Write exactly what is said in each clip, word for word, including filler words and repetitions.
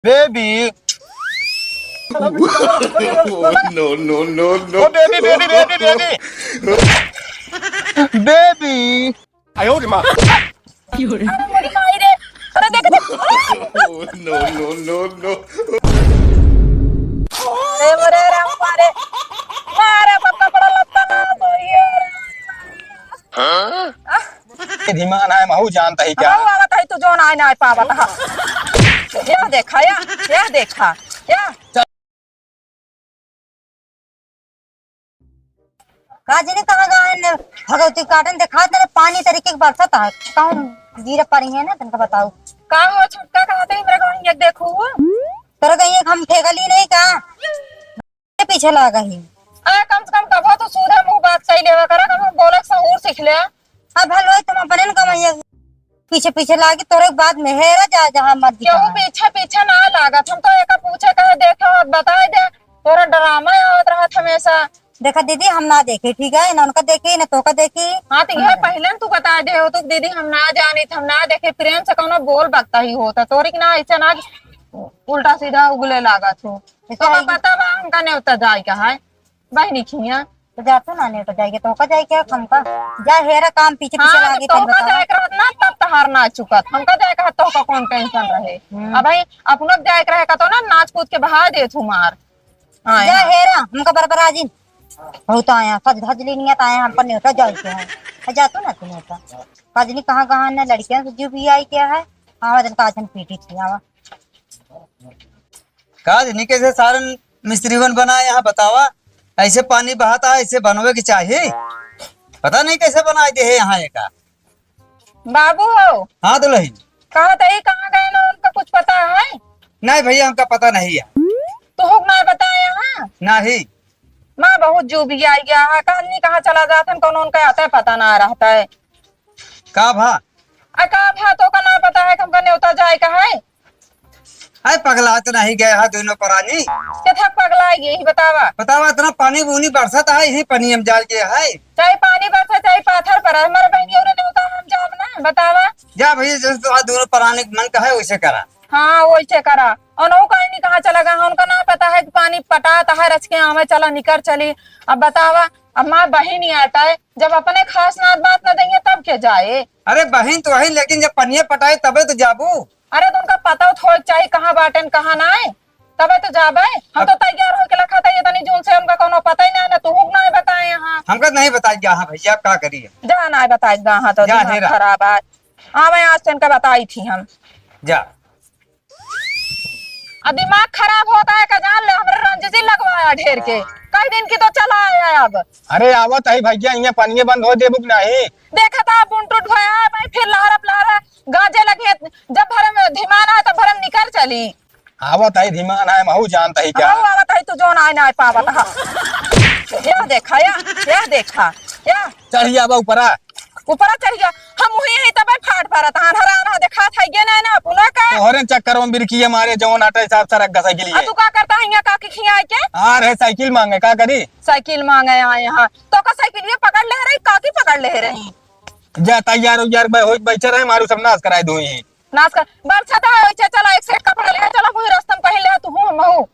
Baby। No, no, no, no। ओ baby, baby, baby, baby। Baby। आयो रे माँ। अरे मोरी माई रे। अरे देख, देख। No, no, no, no। अरे मोरे राम, मारे। मारे, कपड़ा लत्ता ना धोइए। हाँ? ए धीमान है, महू जानता ही क्या? महू आवत है, तू जो ना, ना पावत है। या देखा, या, या देखा, या। का जाने कहाँ गए हैं, भगवती काटन देखा तेरे पानी तरीके के बरसत है, कौन गिर पड़ी है ना, तनका बताओ। का हो छोटका, कहाँ थे हमरा गाँव एक देखू हो? तेरे कहीं एक हम ठेका ली नहीं का? पीछे लागा ही। अरे कम से कम कबो तो सूधा मुंह बात कही लेवा करा, कम से कम बोले के सहूर सीख ले। अब भल वही तुम अपने न कमाइए, पीछे पीछे लागे तोरे बाद में हेरा जा जहाँ मर्जी केहू कहाँ। पीछे पीछे ना लागत, हम तो एका पूछे कहे देखे हो, बताए दे, तोरा ड्रामा आवत रहत हमेशा। देखा दीदी, हम ना देखे, ठीक है ना, उनका देखी ना तोका देखी। हाँ तो यह पहले न तू बताए दे हो, तू दीदी हम ना जानी, हम ना देखे, प्रेम से कौनो बोल बकता ही होता, तोरी की ना ऐसे ना उल्टा सीधा उगले लागत हो। तो का पता बा हमका नेवता जाए का है, बहिनी खिया। तो जा तू ना नेवता जाएगी, तो का जाए क्या हमका? जा हेरा काम पीछे पीछे हाँ, लागी, तो फिर का बतावा। जाए के रहत ना, तब तहार ना चुकत। हमका जाए का, तो का कौन tension रहे? हम्म। अब भाई, अपनो जाए के रहे का तो ना, नाच कूद के बहा दे तू मार। आए जा हैं। हेरा, हमका बराबर आजिन। बहुत आया, सज धज ली नियत आया, हमका नेवता जाए के है। जा तू ना तू नेवता। काजनी कहाँ कहाँ ना लड़कियां से जो भी आई क्या है? आवा जन काजन पीटी थी, आवा। का जनी कैसे सारन मिस्त्रीवन बनाए यहाँ बतावा, ऐसे पानी बहाता है, ऐसे बनवे के चाही। पता नहीं कैसे बनाए दे है यहाँ एका। बाबू हो। हाँ दुल्हन। कहा था ये कहाँ गए ना, उनका कुछ पता है? नहीं भैया, हमका पता नहीं है। तो हुक ना बताए यहाँ? नहीं। माँ बहुत जो भी आई गया है, कहाँ नहीं कहाँ चला जाता है, कौन उनका आता है पता ना रहता है। का भा? आ का भा तो का ना पता है, हमका नेवता जाए का है? अरे पगला तो नहीं गए हा दोनों परानी? के था पगला यही बतावा। बतावा इतना पानी बूनी बरसत है, यही पानी हम जाल के है। चाहे पानी बरसा चाहे पाथर पर है, हमारे बहन ये उन्हें नेवता हम जाब ना, बतावा। जा भैया जैसे तो दोनों परानी के मन का है वैसे करा। हाँ वैसे करा। और वो कहीं नहीं कहाँ चला गया, उनका ना पता है कि पानी पटात है, रच के आवे चला निकर चली। अब बतावा, अब माँ बहन ही आता है, जब अपने खास नात बात ना देंगे तब के जाए। अरे बहिन तो वही, लेकिन जब पनिया पटाए तबे तो जाबू। अरे तो उनका पता तो होए के चाही कहाँ बाटेन कहाँ ना है, तबे तो जाबे। हम तो अब तैयार होके रखा था, ये तनी जून से हमका कोनो पता ही ना है, ना तू ना है बताए यहाँ। हमका नहीं बताई गया, हाँ भैया, अब का करिए? जा ना है बताई गया, हाँ तो जा दिमाग हेरा। खराब है। हाँ मैं आज तो इनका बताई थी हम। जा। आ दिमाग खराब होता है का जान ले, हमरे रंज जी लगवाया ढेर के। कई दिन की तो चला आया अब। अरे आवत है भैया, इहाँ पनिये बंद हो देबू कि नहीं? देखा था बुन टूट भया है भाई, फिर लहरप लहरा गाजे लगे, जब भरम धीमान आए तब भरम निकर चली। आवत है धीमान आए, महू जानत है क्या? महू आवत है, तू जोन आए ना आए पावत है। या देखा, या, या देखा, या। चढ़िया बा ऊपरा। ऊपरा चढ़ गया। हम वही है तबे फाट भरत हन, हरा ना देखा था ये ना, ना अपना का। तोहरे चक्कर में बिरकिए मारे जवन आटे साहब सरक गसा के लिए। आ तू का करता है यहाँ काकी खिया के? आ रहे साइकिल मांगे, का करी? साइकिल मांगे आए यहाँ। तो का साइकिल ये पकड़ ले रही, काकी पकड़ ले रही। जा तैयार उयार बे-, होई बैठे रहे, मारू सब नाश कराए दो ही। नाश कर, बरसात है, ओइसे चला, एक सेट कपड़ा ले, चला, वही रास्ता में पहन ले, तू हूँ, महू।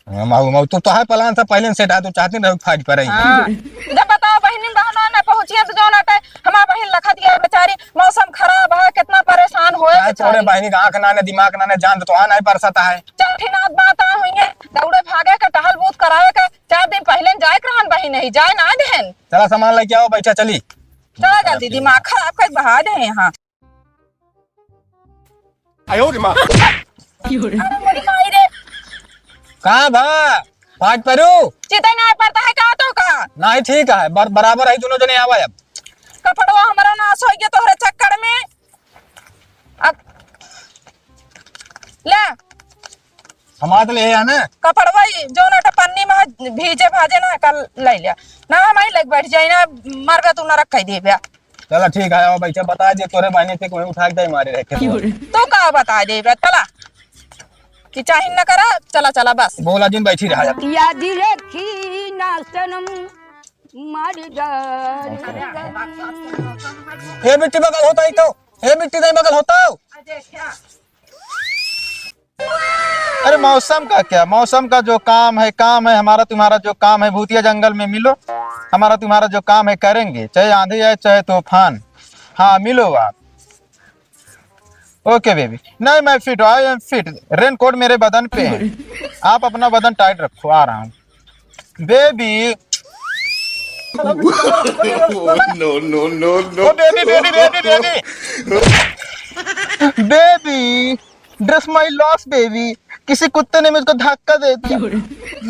हाँ, माऊ, माऊ, तू तो है पलान से पहले से हटा, तू चाहती नहीं फाट पड़े। हाँ। जब बताओ बहिनी बहनों ना पहुँचिए तो जौन आटे, हमार बहिन लखत गया बेचारी, मौसम खराब है, कितना परेशान होए का बेचारी। छोड़े बहिनी का आँख ना ने, दिमाग ना ने, जान तो हाँ नहीं बरसता है। चल ठीक नाथ बात आ हुई है, दौड़े भागे के, टहल बूत करावे के, चार दिन पहले जाए के रहन बहिन नहीं, जाए ना देन। चला सामान लेके आओ, बैठा चली। चला जल्दी, दिमाग खराब कर बहा दे यहाँ। आयो रे माँ। अरे मोरी माई रे। का भा? फाट परू? चितई ना पड़ता है का तो का? नहीं, ठीक है, बर-, बराबर है, दोनों जने आवा अब। कपड़वा हमारा नाश हो गया तोहरे चक्कर में। अब ले। हमार तो ले है ना। कपड़वा ही, जो ना पन्नी में भीजे भाजे ना, कल ले लिया। ना हम ही लग बैठ जाई ना, मरबे तू नरक कह देबे। चला ठीक है, आओ बैठा, बता दे तोरे बहने से कोई उठा के दे मारे रहे थे। तू का बता दे बे, चला। कि चाहे न करा, चला, चला, बस। बोला जिन बैठी रहा। याद रखी ना सनम, मारी जान। हे मिट्टी बगल होता ही तो, हे मिट्टी नहीं बगल होता हो। अरे मौसम का क्या, मौसम का जो काम है काम है, हमारा तुम्हारा जो काम है, भूतिया जंगल में मिलो, हमारा तुम्हारा जो काम है करेंगे, चाहे आंधी आए चाहे तूफान। हाँ मिलो आप। ओके बेबी, नहीं मैं फिट हूँ, आई एम फिट। रेनकोट मेरे बदन पे है, आप अपना बदन टाइट रखो, आ रहा हूँ। Baby. No, no, no, no। Oh baby, baby, baby, baby. Baby, dress my loss baby. किसी कुत्ते ने मुझको धक्का दे दिया।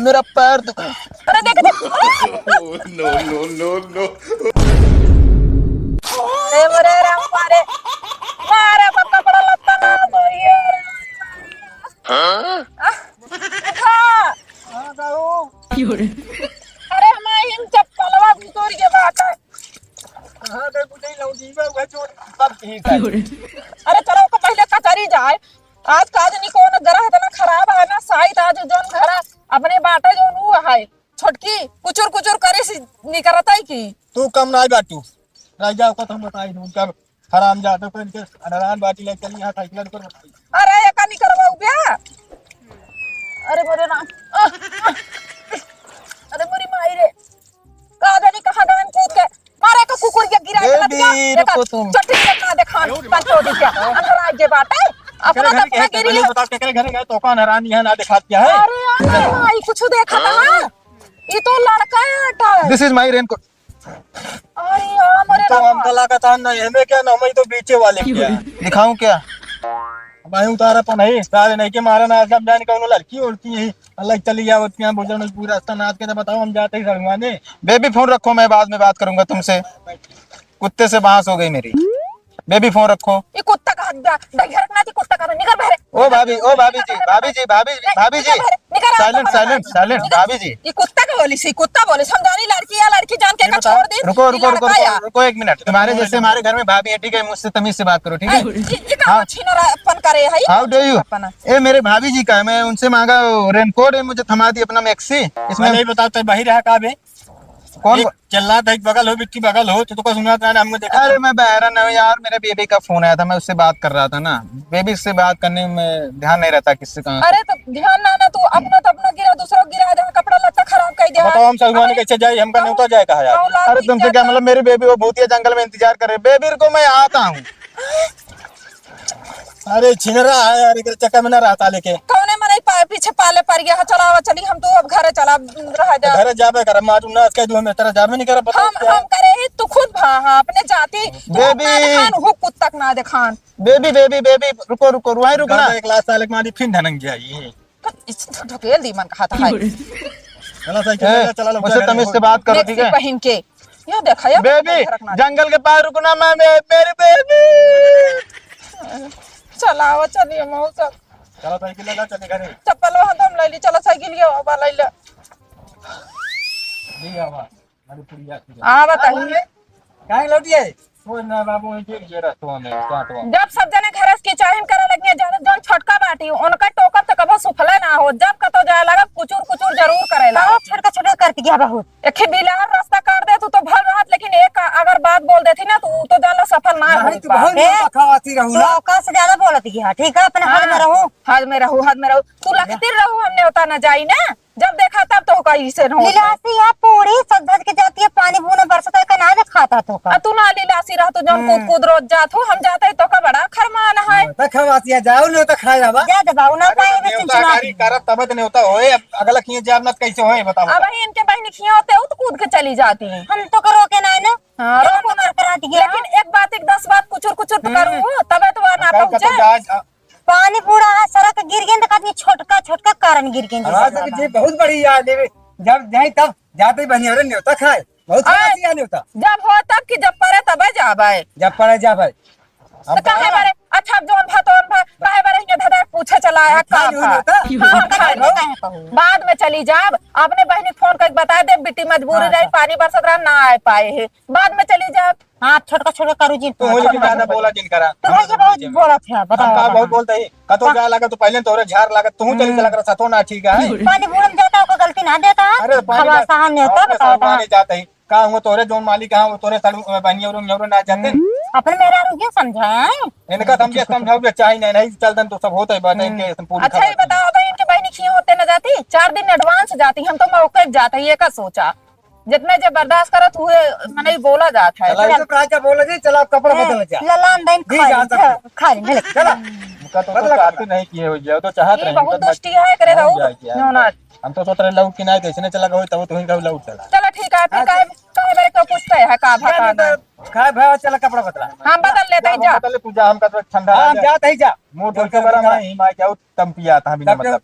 मेरा पैर दुखा। अरे देख, देख। No, no, no, no। अरे मरे राम, मारे। मारे, अपन कपड़ा लत्ता ना धोइए। हाँ? आ, उठा। हाँ, बाबू। अरे, हमारी हम चप्पलवा भी तोड़ के बात है। हाँ, देखो, नहीं लौटी बा, वह चोर सब ठीक है। अरे, चलो, ओका पहले कचरी जाए। आज का आदमी कौन ग्रह इतना खराब है ना, शायद आज जौन घरा अपने बाटे जौन ऊ है, छोटकी कुचुर कुचुर करे से निकरत है की। तू कम ना बाटू, रह जाओ, का तुम बताई दूँ, उनका हरामजादों को इनके अनरान बाटी ले चली यहाँ साइकिल पर। अरे, ये का निकरवा उबिया? अरे, मोरे राम। अरे, मोरी माई रे। का जानी कहाँ गए कूद के। मारे का कुकुर के गिरा के ए लतिया। बीर देखा, को तुम। चट्टी के ना देखान, पंचो दी के। अंदर आ गए बाटे। अपना केकरे घर तो अपना के, गिरी पहले है। बताओ, केकरे घर गए, तो कौन हरान यहाँ ना दिखात क्या है? अरे, अरे, माई, कुछ देखा था? ये तो लड़का है, अटा। This is my raincoat। अरे यार, मरे तो रामा। हमका लागत है ना, हमें क्या ना, हमें तो बेचे वाले क्या। दिखाऊं क्या? भाई उतारा पर नहीं, सारे नहीं के मारा ना, सब जान कौनो लड़की उड़की है, अलग चली जावत के यहाँ, बुजुर्ग पूरा रास्ता नाच के तो बताओ, हम जाते ही सड़ुआने। बेबी फोन रखो, मैं बाद में बात करूंगा तुमसे। कुत्ते से बहस हो गई मेरी। बेबी फोन रखो। ये कुत्ता का हद, डंगर रखना थी, कुत्ता का निकल बहरे। ओ भाभी, ओ भाभी जी, भाभी जी, भाभी जी, भाभी जी। निकल, निकल, साइलेंट, साइलेंट, साइलेंट, निकल। भाभी जी। ये कुत्ता का बोली सी, कुत्ता बोली, समझानी लड़की या लड़की जान के ये का बताओ, छोड़ दी, रुको, ये रुको, रुको, लड़का रुको, या। रुको एक मिनट। तुम्हारे जैसे हमारे घर में भाभी है, ठीक है, मुझसे तमीज से बात करो, ठीक है? ये, ये का हाँ। छिनरापन करे है? How do you? अपना। ए, मेरे भाभी जी का है, मैं उनसे मांगा रेनकोट है, मुझे थमा दी अपना मैक्सी। इसमें पहले ही बताओ, तो बाहर रहा का बे? कौन एक बो- चिल्लात है, एक बगल हो, बिट्टी बगल हो, तो, तो कोई सुनात ना, हमको देखा। अरे, मैं बहरा नहीं हूँ यार, मेरे बेबी का फोन आया था, मैं उससे बात कर रहा था ना। बेबी से बात करने में ध्यान नहीं रहता किससे कहाँ। अरे, तो ध्यान ना, ना, तू अपना तो अपना गिरा, दूसरा गिरा दे, कपड़ा लत्ता खराब कर दे। बताओ, हम सड़ुआने कैसे जाए, हमका न्योता जाए कहा यार। अरे, तुमसे क्या मतलब, मेरी बेबी वो भूतिया जंगल में इंतजार कर रही है। बेबी रुको, मैं आता हूँ। अरे छिनरा है यार, एकरे चक्कर में ना रहता लेके। कौने मनई पा-, पीछे पाले पड़ गया है, चलावा चली, हम तो अब घरे चला रह जा। घरे जाबे करब, मारू ना, कह दूँ, हम इस तरह जाबे नहीं करब, बताओ हम, क्या? हम करे ही, तू खुद भा, हाँ, अपने जाति, तू बेबी। अपना देखान, हु कुत्ता के ना देखान। बेबी, बेबी, बेबी, रुको, रुको, रुआई रुक ना। एक लाख साल के मारी फिर ढनक जाई। इस ढकेल दी मन कहा था, हाय। चला साइकिल ए, ले, चला लो, मुझसे चला तमीज लो। से बात करो, ठीक है? पहन के। ये देखा, ये बेबी, जंगल के पार रुकना, मैं, मैं, मेरी बेबी। चलाओ, चलिए, मऊ सब। चलो, साइकिल ले ला, चले घरे। चप्पल वहाँ तो हम ले ली, चलो, साइकिल ये वाला ले ले। ले आवा। अरे, पुड़िया की। हाँ, बताइए। काहे लौटी है? कोई ना बाबू, वहीं के, ये रस्तवा में, कांटवा। जब सब जने घर से किचाहिन करे लगिए, जब जौन छोटका बाटी, उनका टोकब तो कबो सुफले ना हो। जब कतो जाए लगब, कुचुर कुचुर जरूर करे लगब। बहुत छोटका छोटका करती गया बहुत। एक ही बिलार रास्ता काट दे, तू तो भल रहत, लेकिन एक अगर बात बोल देती ना, तू तो जाना सफल ना नहीं, हो तू पाए। बहुत ए, बकवासी रहू तू ना। औकात से ज्यादा बोलत गया, ठीक है? अपने हद में हाँ, रहू। हद में रहू, हद में रहू। तू लखतिर रहू, हमने होता ना जाई ना। जब देखा तब तो होका इसे न होता। लीलासी है पूरी, सज धज के जाती है, पानी बूना बरसत है, का ना देखाता तो का। आ तू ना लीलासी रह, तू जौन कूद हम्म। कूद रोज जात हो, हम जाते तो का बड़ा खरमान है। तो खवासिया जाओ, नहीं तो खाए जावा। जा दे बाबू, ना अरे, पाए बे न्योता चिंचना। कारी करत तब तो न्योता होए, अब अगला किए जाब ना तो कैसे होए, बताओ। अब ही इनके बहिनी खिया होते हो तो कूद के चली जाती है। हम तो करो के ना है ना। हाँ, हम रोको तो ना। कर करा दिया। लेकिन एक बात, एक दस बात कुचुर कुचुर तो हम्म। करूँ, तबे तो ना हम कहे पहुँचे। पता जा, पानी पूरा है, सड़क गिर गए, तो आदमी छोटका, छोटका कारण गिर गए। हाँ, तो जी, बहुत बड़ी याद है। जब जाए, तब जाते ही बनिया रे न्योता खाए। बहुत आए, खास याद न्योता। जब हो, तब कि जब पड़े, तबे जाबे। जब पड़े, जाबे। तो अब काहे बारे, अच्छा, अब जौन भा, तौन भा, काहे बारे हियाँ धधा पूछे चला है, हम का खाली भा? होता? हाँ, हम खाली। काहे कहूँ? बाद में चली जाब, अपने बहिनी के फोन करके बता दे, बिट्टी मजबूरी हाँ, रही, हाँ। पानी बरसत रहा, ना आए पाए है। बाद में चली जाब। हाँ, छोटका, छोटका करू जिन। तू लेकिन ज्यादा बोला जिन करा। तो भैया बहुत बोलत है, बताओ, हम का बताओ। बहुत बोलते ही? कतो का- जा लगा तो पहले तोरे झार लगा, तू चल हम्म। चला कर सतो ना ठीक है। पानी बूढ़ में जाता, ओकर गलती ना देता। अरे पानी खवा का- सहा नहीं होता, और बताओ, सामान बताओ। नहीं जाता ही। का हुआ तोरे जोन मालिक, हाँ, वो तोरे सालू, अ, बहनिया और न्योरो ना जाते। हम्म। अपने मेहरारू के समझाए। इनका तो हम ये समझाओ, ये चाही नहीं, नहीं चलतन तो सब होता ही बात है, हम्म। इनके ऐसे पूरी अच्छा, खबर ये बताओ, अब इनके बहिनी खिए होते न जाती, चार दिन advance जाती, हम तो मौके पे जाते ही, ये का सोचा? जितने जे बर्दाश्त करत हुए, मने बोला जात है। चला, चल। चुप रहा, बोला जी, चला, आप कपड़ा ए, बदल जा। ललान दैन जी, खाई, जा सकते। खा, खा ले, ले। चला। उनका तो, तो बदला चाहते कपड़ा। नहीं किए हो जाए, तो चाहत ये रहे, बहुत उनका दुष्टी है, करे हम रहू। जाए क्या? नो ना। हम तो सोच रहे लौट के नहीं, तो इसने चला गए, तब तो ही लौट चला। चला ठीक है, फिर हाँ, काहे, काहे मेरे को पूछते हैं, का क्या भाषा नहीं में? तो खाए भाई, चला कपड़ा बदला। हम बदल लेते हैं, जा, जा। बदल ले, तू जा, हमका तो ठंडा हाँ, लग हम जाए। जाते ही जा। मोर जो दिल के बड़ा बदला। मैं ही मार जाओ, तम पिया था बिना जब मतलब।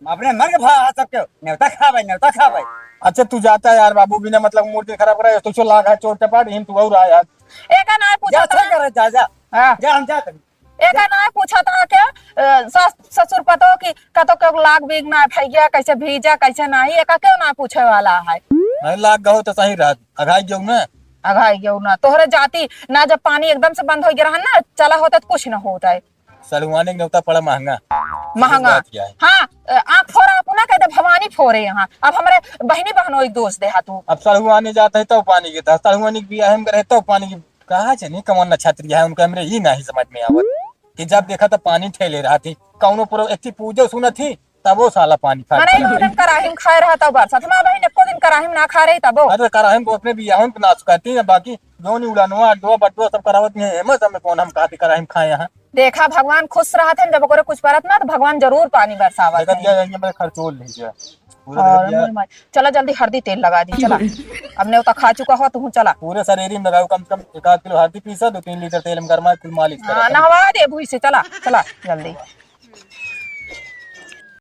अपने मन के भाव आ सबके, नेवता खा भाई, नेवता खा भाई। अच्छा, तू जाता है यार बाबू, बिना मतलब मूड के खराब करा, तो लाग है चोट चपाट, हिम तू और आया। एका ना पूछा जा, था। अच्छा करे, जा, जा। हाँ। जा, हम जाते हैं। एका ना पूछा था क्या? अ, सास ससुर पतो कि कतो के लाग बीग ना भैया, कैसे भीजा, कैसे नहीं, एका क्यों ना पूछे वाला है? नहीं, लाग गहो तो सही रहत, अघाई गयो ना। अघाई गयो ना, तोहरे जाती ना, जब पानी एकदम से बंद हो गया रहा ना, चला होता तो कुछ ना होता है। सड़ुआने के नेवता पड़ा महंगा। महंगा। बात क्या है? हाँ, अ, आँख फोरा अपना कह दे, भवानी फोरे यहाँ। अब हमरे बहिनी बहनोई दोष दे हा तू। अब सड़ुआने जात है तब पानी के था, सड़ुआने के बियाह में रहे तब पानी की, कहा जाने कौन नक्षत्र है उनका, हमरे ही नहीं समझ में आवत कि जब देखा तब पानी ठेले रहा थी, कौनो पुरो एक थी पूजो सुनत थी, तब वो साला पानी खा मने गया। एक दिन कराही में खाए रहा तब बरसात, हमारा बहिन एको दिन कराही में ना खा रही तब वो। अरे कराही में तो अपने बियाह में नाश करती है, बाकी जो नहीं उड़ानवा, अड्डवा, बड्डवा सब करावत नहीं है, एमा सब में कौन हम काटी कराही में खाए यहाँ। देखा, भगवान खुश रहत हैं, जब ओकरे कुछ परत ना, तो भगवान जरूर पानी बरसावत देखत हैं। गया, ये मेरे खर्चोल नहीं गया। पूरा और देखत गया। मोर माई, चला जल्दी हरदी तेल लगा दी, चला। अब नेवता खा चुका हो, तू चला। पूरे शरीर में लगाओ, कम से कम एक आध किलो हरदी पीसा, दो तीन लीटर तेल में गरमा, कुल मालिश करा। हाँ, नहवा दे भूई से, चला, चला जल्दी।